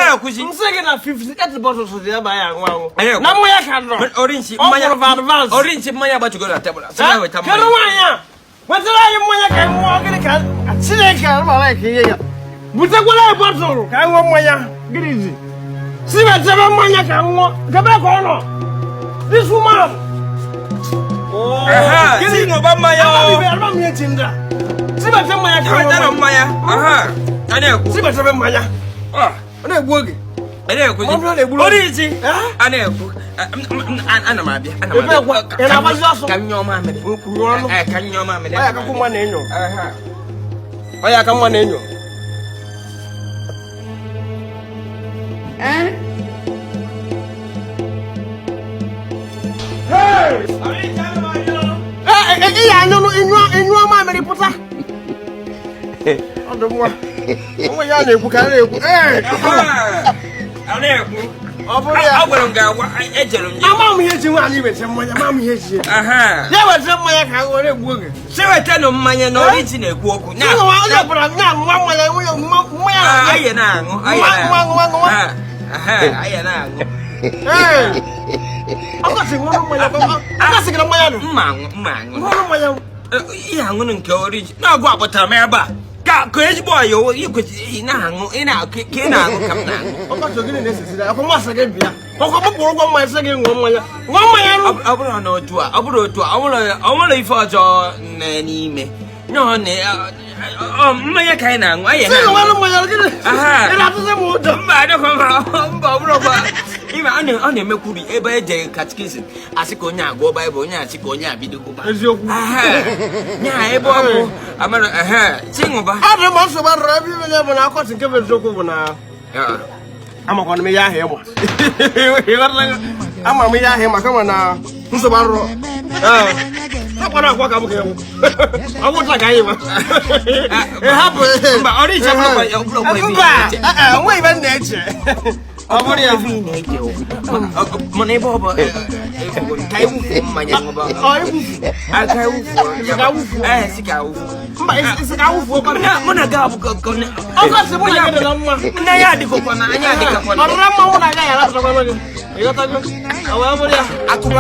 na-ekwuzi. M sị gị na 58 bottles dị ebe anyị aṅụ aṅụ. Anyị ekwu. Na mmanya ka nọ. Orinchi Ọ mmanya kwụrụ for advance. Orinchi mmanya agbachigoro na tebụl. Sị na weta Kedu mmanya. nwaanyị a? Wetara anyị mmanya ka anyị ṅụọ. Gịnị ka Chineke arụmara ka ihe ya? Butekwala anyị bottle ka anyị ṅụọ mmanya. Gịnị ji? Si wetara mmanya ka anyị ṅụọ. Kebe ka ọ nọ? This woman. Ehe, si ṅụba mmanya o. Ama m ihe ji ndị a. Si weta mmanya ka Si anyị ṅụọ wetara mmanya. mmanya. Aha. A na-ekwu. Si wetara mmanya. Ah, Ọ na-egbu oge. A na-ekwuzi. Ọ bụrụ na egburu oge. Orinchi. Eh? A na-ekwu. Ana m abịa. Ana m Ebe abịa. kwa, ị na-agbazi ọsọ? Ka m nyụọ mamịrị. Nyụọ ọnụ. Eh, ka m nyụọ mamịrị. Ọ ya akakwu mma na-enyo. Aha. Ọ ya aka mma na-enyo. Ee, ị ya anyụnụ ịnyụọ mamịrị pụta. Ọ dị mma. Onwe ya na-ekwu ka a na-ekwu. Ee, Aha. A na-ekwu. ọ bụrụ ya. Agwara m gị agwa, ejere m ya. Ama m ihe ji nwaanyị weta mmanya, ama m ihe ji ya. Aha. Ya weta mmanya ka a were egbu oge. Si wetanụ mmanya na Orinchi na-ekwu okwu. Sị nwa onye ọbụla na-aṅụwa mmanya, nwunye mmanya Ah, na-aṅụ. anyị na-aṅụ. Anyị Nwa, na-aṅụ. nwa, nwa, nwa. Ah, aha, anyị na-aṅụ. Ee. Ọkọchị ṅụrụ mmanya, ọkọchị gị na mmanya nụ. Mma aṅụ, mma aṅụ. Ṅụrụ mmanya. Eh, ihe aṅụnụ nke Orinchi. Na-agụ akpọtara m ebe a. Ka ezigbo ọyị o, ị kwesịrị ị na-aṅụ, ị na ka ị na-aṅụ ka m na-aṅụ. Ọkọchị gịnị na-esesiri? Ọkụ nwa sị gị bịa. Ọkụ m kwụrụ ụgwọ mmanya sị gị ṅụọ mmanya. Ṅụọ mmanya nụ. Ọ bụrụ na otu a, ọ bụrụ otu a, ọ nwere ife ọjọọ n'ime. Nyọọ na ọ mmanya ka anyị na-aṅụ, anyị Sị na-aṅụ. ṅụọ mmanya gịnị? Aha. Ị na-atụzi m ụjọ. Mba, adịkwa mba, ọ bụrụkwa ime ọ na-emekwuri ebe eje catechism asị ka onye agụọ Baịbụl, onye asị ka onye abido gụba. Eziokwu. Aha. Nya ebe ọ bụ amara ehe si ṅụba. Ọ dị mma, nsogbu adịrọ. Ebe ime ya bụ na ọkọchị nke bụ eziokwu bụ na amakwana m ihe ahụ ịma. Ịghọtala? Ama m ihe ahụ ịma kama na nsogbu arụrọ. Ee. Akwana akwa ka m ga-enwu. Ọ bụ taa ka anyị ma. Ị hapụ. Mba, ọ dịghị ọ bụrụkwa ebe ị Mba, na-eche. ee, onwe ibe m na-eche. Ọ bụrụ ya. Ebe ị na-eche o. Mana ebe ọ bụ ka anyị wufuo mmanya ṅụba. Ọ iwufu. Ah, ka anyị wufuo. Sị ka wufuo. Eh, sị ka wufuo. Mba, isi ka wufuo. Mụ na gị abụ ka Ọkọchị mụ na gị dị na mma. Nna ya adịghịkwa na anya adịghịkwa na. Ọ dịrị mma mụ na gị arapụtakwana gị. Ịghọtago? Ọ wee bụrụ ya. Atụrụ